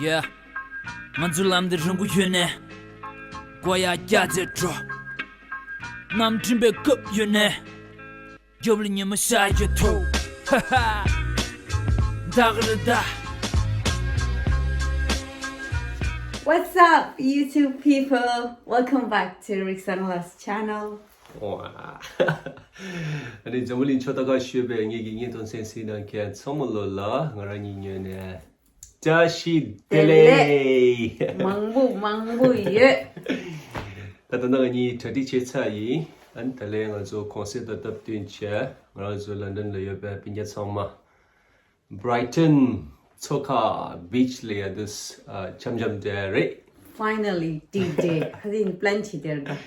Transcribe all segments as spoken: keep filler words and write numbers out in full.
Yeah. ང་ཚོ་ལམ་འདི་རིང་པོ་ཡོད་ནས། མགོ་ཡར་བཀྱག་བྱས་འགྲོ། གནམ་གྲིམ་པའི་སྐབས་ཡོད་ནས། རྒྱབ་ལ་ཉི་མ་ཤར་གྱི་ཐོག་ཧ་ཧ། ད་ག་རེ་ད། What's up, YouTube people? Welcome back to Rick Sanola's channel. ཨ་ནི་འཛམ་བུ་གླིང་ཕྱོགས་མཐའ་ཁག་བཞུགས་པའི་ངེད་ཀྱི་བརྙན་ཐུང་གསན་གཟིགས་གནང་མཁན་ཚང་མ་ལོ་ལ་ང་རང་གཉིས་ངོས་ནས་བཀྲ་ཤིས་བདེ་ལེགས། མང་པོ་མང་པོ་ཡོད། ད་ད་ནང་ང་གཉིས་གྲ་སྒྲིག་བྱས་ཚར་ཡིན། ཨ་ནི་ད་ལན་ང་ཚོ་གུང་སེང་དང་སྟབས་བསྟུན་བྱས་ང་རང་ཚོ་ལན་ཌན་ལ་ཡོད་པའི་སྤུན་ཀྱག་ཚང་མ། Brighton མཚོ་ཁ་beach ལ་ཡ་དུས་འཆམ་འཆམ་འདྲ་རེད། Finally, D-Day. ཁ་སང་plan བྱས་བསྡད་རེད་ད།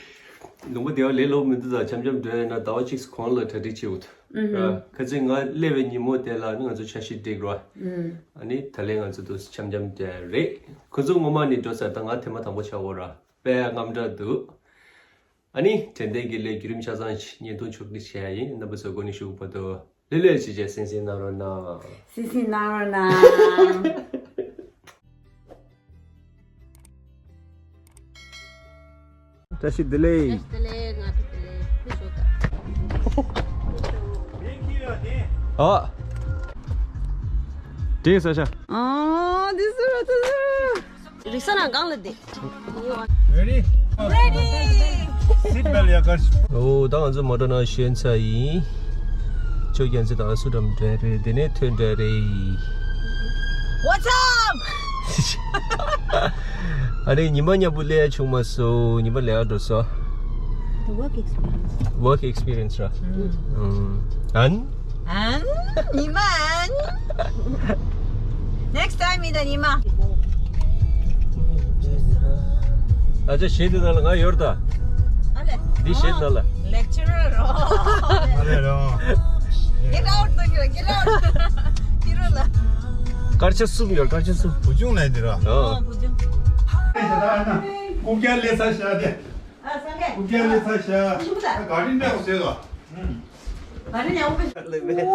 ལུང་པ་དེ་བ་ལས་སླ་པོ་མི་འདུག་ད་འཆམ་འཆམ་འདྲ་ཡིན་ན་ཟླ་བ་གཅིག་གོང་ལ་གྲ་སྒྲིག་བྱེད་དགོས་འདུག་ཨུ་ཧུ། ཁ་སང་ང་སླེབས་པའི་ཉིན་མོ་དེ་ལ་ནི་ང་ཚོ་འཆར་གཞི་སྒྲིག་རོགས། ཨུ། ཨ་ནི་ད་ལན་ང་ཚོ་དུས་འཆམ་འཆམ་འདྲ་རེད། ཁོ་ཚོ་སྔོན་མ་ནས་འགྲོ་ཚར། ད་ང་ཐེངས་མ་དང་པོ་ཆགས་ཡོད་ར། དཔེ་དངངས་སྐྲག་འདུག་ཨ་ནི་དྲན་རྟེན་གྱི་ལས་བརྒྱུད་རིམ་ཆ་ཚང་ཞིག་བརྙན་ཐུང་ཕྱོགས་སྒྲིག་བྱས་ཡ་ཡིན། རྣམ་པ་ཚོ་སྒོ་ནས་ཞུགས་པ་དང་ལྷོད་ལྷོད་བྱས་བྱས་གསན་གཟིགས་གནང་རོགས་གནང་། གསན་གཟིགས་གནང་རོགས་གནང་། བཀྲ་ཤིས་བདེ་ལེགས། བཀྲ་ཤིས་བདེ་ལེགས། ང་ཚོ་བདེ་ལེགས་ཕུལ་ཞོག་ད། ཨ། དེ་ས་ཆ། ཨ། དེ་སུ་ར་དེ་སུ་ར། རིག་ས་ན་གང་ལ་བསྡད། Ready? Ready. Seat belt ཡ་གར། ཨོ་ད་ང་ཚོ་མོ་ཊ་ནང་ཞོན་ཚར་ཡིན། ཁྱོད་རྒྱལ་མཚན་དང་ཨ་སུ་འགྲམ་འདྲ་རེད། དེ་ནས་ཐོན་འདྲ་རེད། What's up? ཨ་རེ་ཉི་མ་མཉམ་པོ་སླེབས་ཡ་བྱུང་མ་སོང་། ཉི་མ་ལས་ཀ་འགྲོ་སོང་། The work experience. Work experience ར། ཨུམ། ཨན། ཨན། ཉི་མ་ཨན། Next time ཡིན་ད་ཉི་མ། ཨ་ཅག་གཞས་འདི་ནང་ལ་ང་ཡོད་ད། ཨ་ལེ། འདི་གཞས་ནང་ལ། Lecturer རོ། ཨ་ལེ་རོ། Get out ད་ཁྱོད་get out། ཁྱེད་རོ་ལ། སྐར་ཆ་གསུམ་ཡོད། སྐར་ཆ་གསུམ། བུ་ཆུང་ལ་འདི་རོ། ཨོ། བུ་ཆུང་། རྐུབ་བཀྱག་སླེབས་ཚར་ཤག་དེ། ཨ་སངས་རྒྱས། རྐུབ་བཀྱག་སླེབས་ཚར་ཤག་ཨ་ག་རི་འདྲ་བཟོས་ལ། ག་རི་ཡག་པོ་བཟོས། མི་ཚང་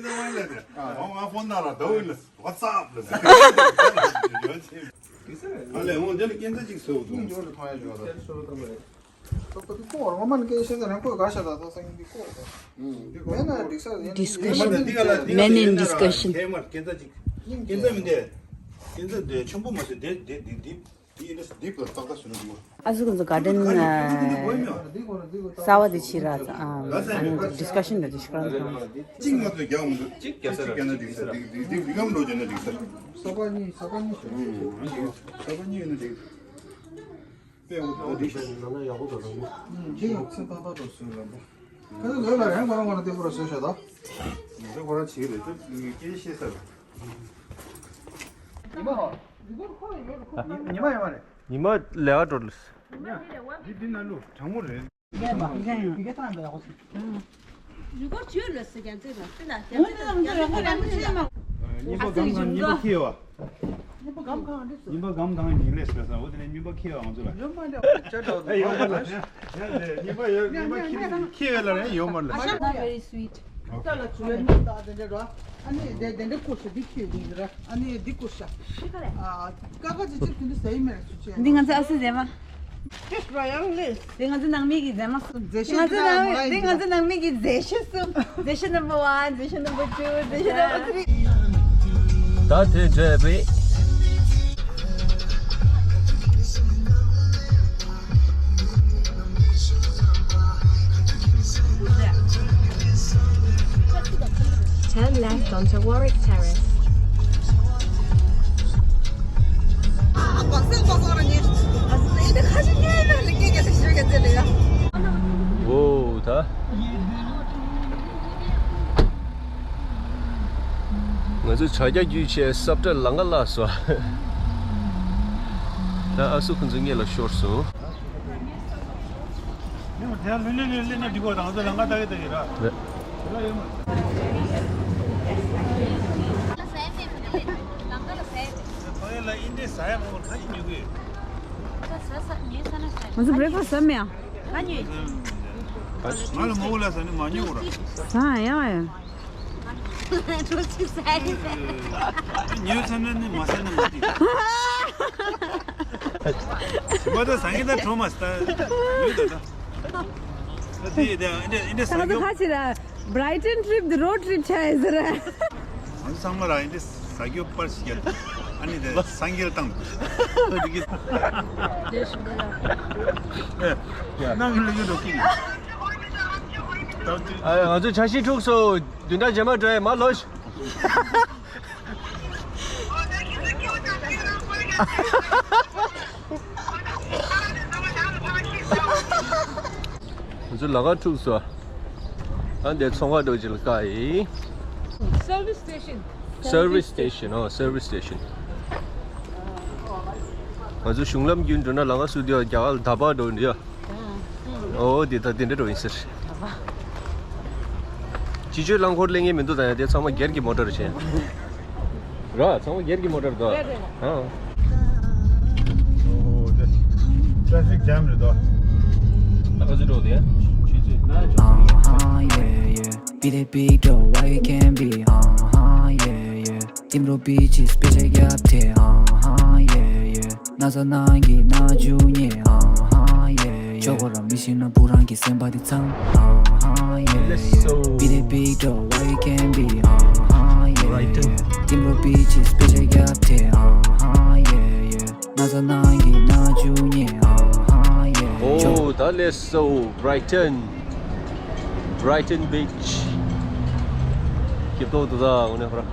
མ་ལ་དེ། ཨ་ང་ཕོན་ནང་ལ་འདྲ་བོ་ལ་What's up ལ། ཨ་ལས་འོང་དེ་ལ་སྐྱེན་ཚ་གཅིག་བཟོས་འདུག་ཁོ་འདི་ཀོ་རོ་མན་ཀེ་ཤེ་ཟེར་ན་ཁོས་ག་ཤ་ད་ཐོ་སང་འདི་ཀོ་རོ། མེད་ན་འགྲིག་ས་ཡིན། Discussion. Men in discussion. སྐྱེན་ཚ་མི་འདི། སྐྱེན་ཚ་འདི་ཆེན་པོ་མ་ཟད་འདི་འདི་འདི་འདི་འདི་འདི་འདི་བར་ཏག་ཏག་ཞུ་ན་འདུག་ཨ་ཟུག་ཚོ་ག་དན་གསར་བ་དེ་ཕྱི་ར་ཨ་ནི་discussion ལ་discussion གཅིག་མ་གཏོགས་རྒྱག་མི་འདུག་གཅིག་རྒྱག་ས་ར་གཅིག་རྒྱག་ན་འགྲིག་ས་འདི་འདི་འདི་འདི་གམ་འགྲོ་བྱས་ན་འགྲིག་ས། ས་པ་གཉིས་ས་པ་གཉིས་ཞུ། ས་པ་གཉིས་ཡོད་ན་འགྲིག་པས་འོ་དེ་ནང་ན་ཡག་པོ་འགྲོ་རང་མོ། ཁྱེད་ཡོད་ཚེ་ཏག་ཏག་འགྲོ་སོང་ལ་འདུག་ཁ་ཚོ་ལོས་ལ་རན་གོ་རང་གོ་རང་དེ་ཁོ་ར་བཟོས་ཤག་ད། ང་ཚོ་ཁོ་ར་བྱེད་རེད་དེ་སྐད་ཤེས་ས་རེད། ཉི་མ་ཉི་མ་ཡོད་མ་རེད། ཉི་མ་ལས་ཀ་འགྲོ་ལ། འདི་འདི་ན་ལུ་གྲང་མོ་རེད། རུ་སྐོར་བྱོས་ལ་སི་རྒྱ་མཚོ་ལ་སི་ལ་རྒྱ་མཚོ་ལ་རྒྱ་མཚོ་ལ་རྒྱ་མཚོ་ལ། ཉིན་པ་གང་གང་ཉིན་པ་ཁེལ་བ། ཉིན་པ་གང་གང་ཉིན་པ་གང་གང་ཉིན་ལས་སོ་ས་འོ་དེ་ནས་ཉིན་པ་ཁེལ་བ་ང་ཚོ་ལ། ཡོད་མ་རེད། ཉིན་པ་ཡོད་ཉིན་པ་ཁེལ་ཁེལ་བ་ལ་རེད་ཡོད་མ་རེད། Very sweet. ད་ལ་ཚུར་ལ་ཉིན་ད་དེ་འདྲ་རོ། ཨ་ནི་དེ་དེ་འདྲ་ཀུ་ཤ་འདི་ཁྱེར་ཡོང་གི་ར། ཨ་ནི་འདི་ཀུ་ཤ། ཨ་ཀ་ཀ་ཅི་ཅི་དེ་འདྲ་ཟ་ཡི་མེད་ར་ཚུར་ཆེ། འདི་ང་ཚོ་ཨ་སི་ཟེ་མ། ཅེས་ར་ཡང་ལེས། དེ་ང་ཚོ་ནང་མི་གི་ཟེ་མ། མཛེས་ཤོས་འདི་ལ་མོ་ལ་ཡིན་གི་ལ། དེ་ང་ཚོ་ནང་མི་གི་མཛེས་ཤོས་གསུམ། མཛེས་ཤོས་number one, མཛེས་ཤོས་number two, མཛེས་ཤོས་number three. ད་དེ་འདྲ་རེད། Turn left onto Warwick Terrace. འོ་ད། ང་ཚོ་བྱ་རྒྱ་བརྒྱུད་བྱས་སབ་ཏྲ་ལང་ཀ་བརླགས་སོང་། ད་ཨ་སུ་ཁོ་ཚོ་སྔོན་ལ་ཤོར་སོང་། ནི་མ་དེ་ལྷོད་ལྷོད་ལྷོད་ལྷོད་ནས་འགྲིག་གོ། ང་ཚོ་ལམ་ཁ་ལྟ་གི་ལྟ་གི་ར། རེད། དེ་ལ་ཡོད་མ་རེད། ཕ་གི་ལ་ཨིན་དྲེ་ཟ་ཡ་མང་པོ་ཁ་ཅིག་ཉོ་གི་ཡོད། ང་ཚོ་breakfast ཟ་མེད་ཨ། ཁ་ཉོས། ང་ལ་མོ་ལ་ཟ་ནི་མ་ཉོ་ར། ཟ་ཡ་ཡ། ཉོས་ཚར་ན་ནི་མ་ཟ་ནི་མ་ཏི། མ་ད་ཟ་ངེ་ད་གྲོ་མ་ཟ་ཉོས་ད་ད། ད་དེ་ཡི་དེ་ཨིན་དེ་ཨིན་དེ་ཟ་ད་ད་ཁ་ཆེ་ད་Brighton trip the road trip ཆ་ཡི་ཟེར། ང་ཚོ་ཚང་མ་ར་ཨིན་དེ་ཟ་རྒྱུ་པར་ཞིག་རྒྱབ། ཨ་ནི་དེ་སང་གེལ་བཏང་། ནང་གི་ལས་ཀྱི་འགྲོ་ཀི། ང་ཚོ་ཆ་ཤས་འཁྲུགས་སོ། བདུན་ཕྲག་རྗེས་མ་འགྲོ་ཡ་མ་ལོ། ང་ཚོ་ལ་ཁ་འཁྲུགས་སོ། ཨ་འདས་ཚོང་ཁང་འགྲོ་ཅིག་ལ་ཀ་ཡི། Service station. Service station. ཨོ་service station. ང་ཚོ་གཞུང་ལམ་བརྒྱུད་འགྲོ་ན་ལ་ཁ་སུ་དེ་རྒྱ་གར་ལ་ད་པ་འགྲོ་འདི་ཡ། ཨོ་དེ་ད་དེ་འདྲ་འགྲོ་ཡིན་ཟེར། སྤྱི་སྤྱོད་རླངས་འཁོར་གླེང་ངེས་མི་འདུག་ད་ཡ་དེ་ཚང་མ་སྒེར་གྱི་མོ་ཊར་བྱས། ར་ཚང་མ་སྒེར་གྱི་མོ་ཊར་དོ། རེད་རེད། ཨ། ཨོ་དེ་traffic jam རེད་དོ། ད་ག་ཚོད་འགྲོ་དེ་ཡ། ཆུ་ཚོད་ན་ཅོ། Beat it big though, why you can't be? Uh-huh, yeah, yeah. Team ro bitches, bitch, I got it. Uh-huh, yeah, yeah. ན་ཚ་ནང་གི་ན་ཇུ་ཉེ། Uh-huh, yeah, yeah. ཆོག་གོ་ར་མི་ཤེས་ན་བུ་རང་གི་སེམས་པ་དེ་ཚང་། Uh-huh, yeah, yeah. Beat it big though, why you can't be? Uh-huh, yeah, yeah. Team ro bitches, bitch, I got it. Uh-huh, yeah, yeah. ན་ཚ་ནང་གི་ན་ཇུ་ཉེ། Uh-huh, yeah, yeah. ཨོ་ད་let's go Brighton. Brighton Beach. སྐྱིད་པོ་འདུག་ད་དངོས་གནས་ཁོ་རང་།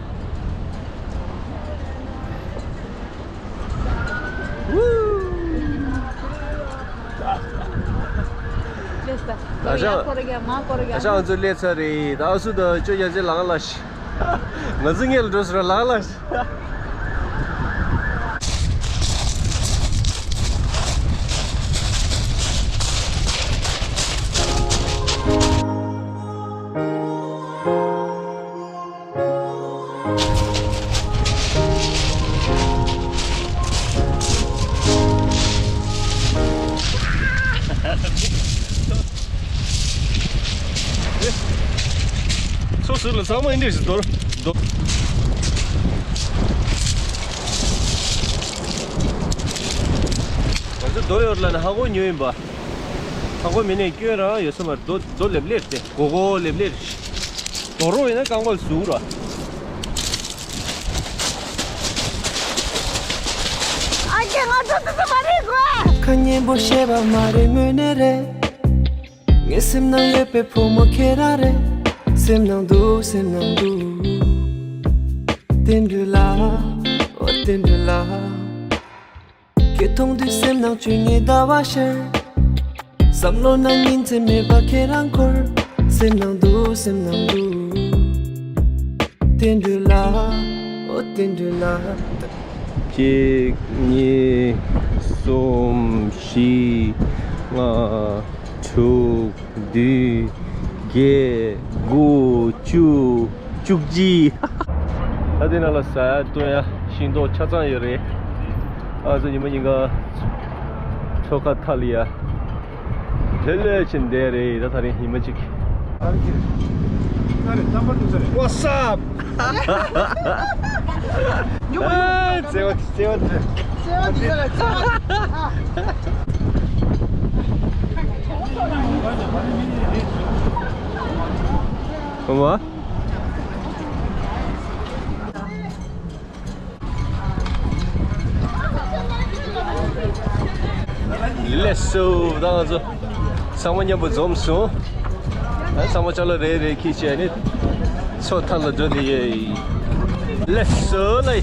ད་ཤ་ང་ཚོ་སླེབས་ཚར་རེད། ད་སུ་དང་ཅོ་རྒྱལ་ཅེ་ལང་ལ་ཤི། ང་ཚོ་སྔོན་ལ་འགྲོ་ཟེར་ལ་ལ། སོ་སོ་ལ་ཚང་མ་ཨིན་འདྲ་ཞིག་འདོར་འདོར། ང་ཚོ་རྡོ་ཡོར་ལ་ནི་ཧ་གོ་ཉོས་ཡིན་པ། ཧ་གོ་མི་ནས་སྐྱོན་རང་ཡོད་ས་མ་རེད། རྡོ་རྡོ་ལེབ་ལེབ་སྟེ་སྒོ་སྒོ་ལེབ་ལེབ་རེད། རྡོ་རོ་ཡིན་ན་རྐང་པ་ཟུག་ར། ཨ་ཀྱེ་ང་ཚོ་དེ་ཚོ་མ་རེད་གོ། ཁ་སྙན་པོ་བཤད་པ་མ་རེད་དངོས་གནས་རེད། ངའི་སེམས་ནང་ཡོད་པའི་བུ་མོ་ཁྱེད་རང་རེད། སེམས་ནང་འདུག་སེམས་ནང་འདུག་བསྟན་འགྲོ་ལ། ཨོ་བསྟན་འགྲོ་ལ། ཁྱེད་མཐོང་དུས་སེམས་ནང་བཅོས་ངེས་ཟླ་བ་ཤར། བསམ་བློ་ནང་ཉིན་མཚན་མེད་པ་ཁྱེད་རང་འཁོར། སེམས་ནང་འདུག་སེམས་ནང་འདུག་བསྟན་འགྲོ་ལ། ཨོ་བསྟན་འགྲོ་ལ། གཅིག་གཉིས་གསུམ་བཞི་ལྔ་དྲུག་བདུན་བརྒྱད་དགུ་བཅུ་བཅུ་གཅིག་ད་དེ་ནང་ལ་ཟ་ཡ་བཏུང་ཡ་ཤིང་ཏོག་ཆ་ཚང་ཡོད་རེད། ཨ་ཚོ་ཉི་མ་ཉིན་ག་ཆོ་ག་ཐ་ལི་ཡ་ལྷོད་ལྷོད་ཕྱིན་བསྡད་རེད། ད་ད་རིང་ཉི་མ་གཅིག What's up? ཨ་བརྩེ་བ་བརྩེ་བ་བརྩེ་བ་འདི་ལ་བརྩེ་བ། ཨ། ཁོ་མ། ལེགས་སོ། ད་ང་ཚོ་ཚང་མ་མཉམ་པོ་འཛོམས་སོང་། ད་ཚང་མ་ཅ་ལག་རེ་རེ་འཁྱེར་བྱས་ནས་མཚོ་མཐའ་ལ་འགྲོ་ནི་ཡོད། ལེགས་སོ་ལེ།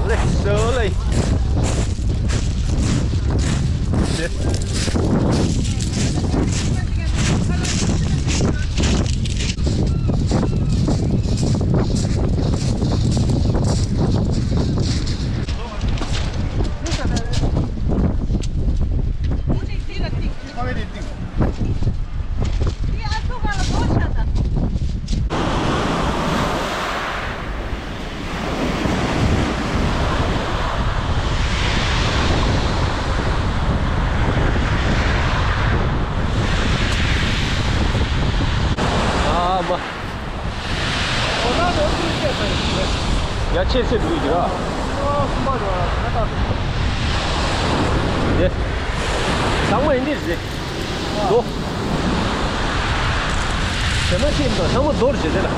ལེགས་སོ་ལེ། ཡ་ཆེ་ཆེ་འདུག་ཅིག་ར། དེ། ཚང་མ་ཡིན་འདི་རེད། དོ། དེ་མ་ཤེས་འདུག་ཚང་མ་རྡོ་རེད་དེ་ལ།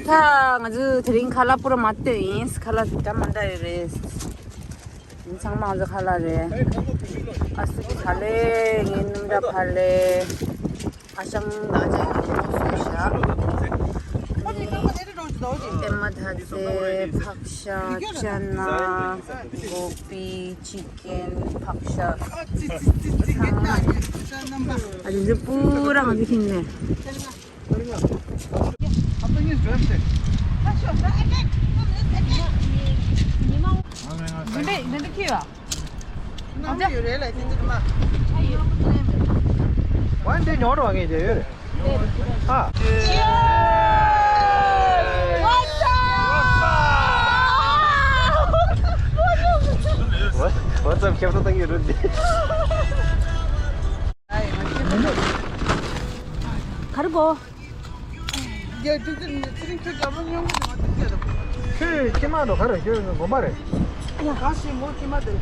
ད་ང་ཚོ་དེ་རིང་ཁ་ལག་པུ་ར་མ་སྟོན་ཡིན། ཁ་ལག་འདྲ་མ་འདྲ་ཡོད་རེད། ཚང་མ་ང་ཚོ་ཁ་ལག་རེད། ཨ་སུ་ཕ་ལེ། ངའི་སྣུམ་འདྲ་ཕ་ལེ། ཨ་ཞང་ད་ཅག་གི་ཁོ་སུ་ཤ། ཨེ་མ་ད་ཚེ་ཕག་ཤ་ཅ་ན་གོ་པི་ཅི་ཀན་ཕག་ཤ། ཨ་ཅི་ཅི་པུ་ར་ང་ཚོ་ཁྱིམ་ནས། What's up, ཁྱབ་བསྒྲགས་བཏང་གི་རེད་འདི། ག་རེ་གོ། ཡ། ཏི་ཏི་ནི་ཚེ་རིང་ཁྱོད་རྒྱབ་ལོགས་སྙོང་གི་འདུག་ང་ཏི་ཏི་ལ། ཁྱོད་ཁྱི་མ་འགྲོ་ག་རེ། ཁྱོད་དགོན་པ་རེད། ཡ། ག་ཞིག་མོ་ཁྱི་མ་དེ།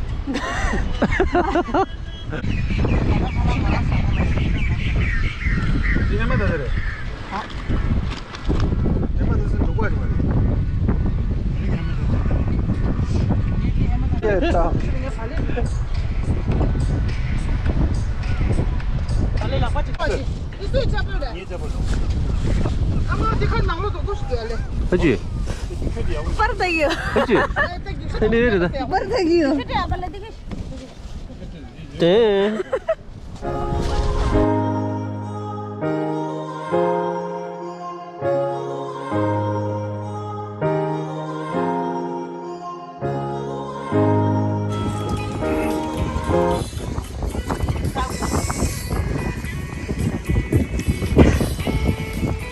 ཁྱི་མ་དེ་རེད། ཨ། ཁྱི་མ་དེ་སུ་འདུག་པ་ཅིག་མ་རེད། ཨེ་ད། ཨ་ཅི། པར་ད་གི་ཡོད། ཨ་ཅི། ཨ་ནི་རེད་ད། པར་ད་གི་ཡོད། ཏེ།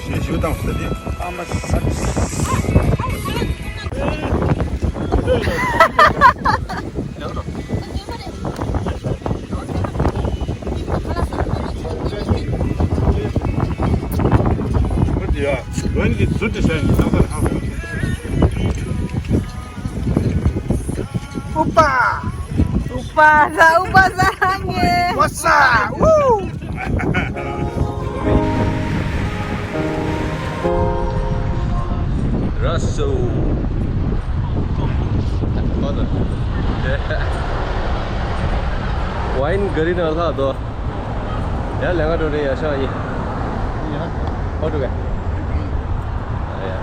ཞེས་ཞུ་དང་ཟེར་ཏེ། ཨུ་པ། ཨུ་པ་ཟ། ཨུ་པ་ཟ་རང་ངེ། What's up? Woo! Russell. What? Wine gari na la do. Ya lenga do re ya sha yi. Ya. How do I? Ya.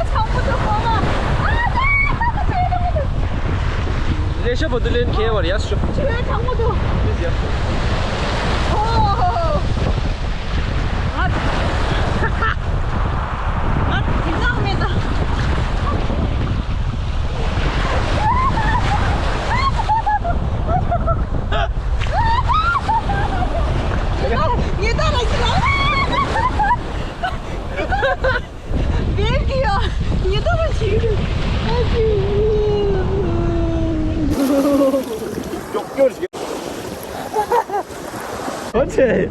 ཆོས་ཆང་པོ་དུ་ཧོ་མ། ཨ་ཙི། ཆོས་ཆང་པོ་དུ། ལེ་ཤ་པོ་དུ་ལེན་ཁེ་བར་ཡ་སུ། ཆོས་ཆང་པོ་དུ། ཨོ། ང་ང་དེ་ནང་མེད་ད། ཉེ་ད་ལ་ཞིག་ལ། བེར་གྱི་ཡོ། ཉེ་ད་ལ་ཞིག། ཨ་ཅི། ཨོ་ཆེ།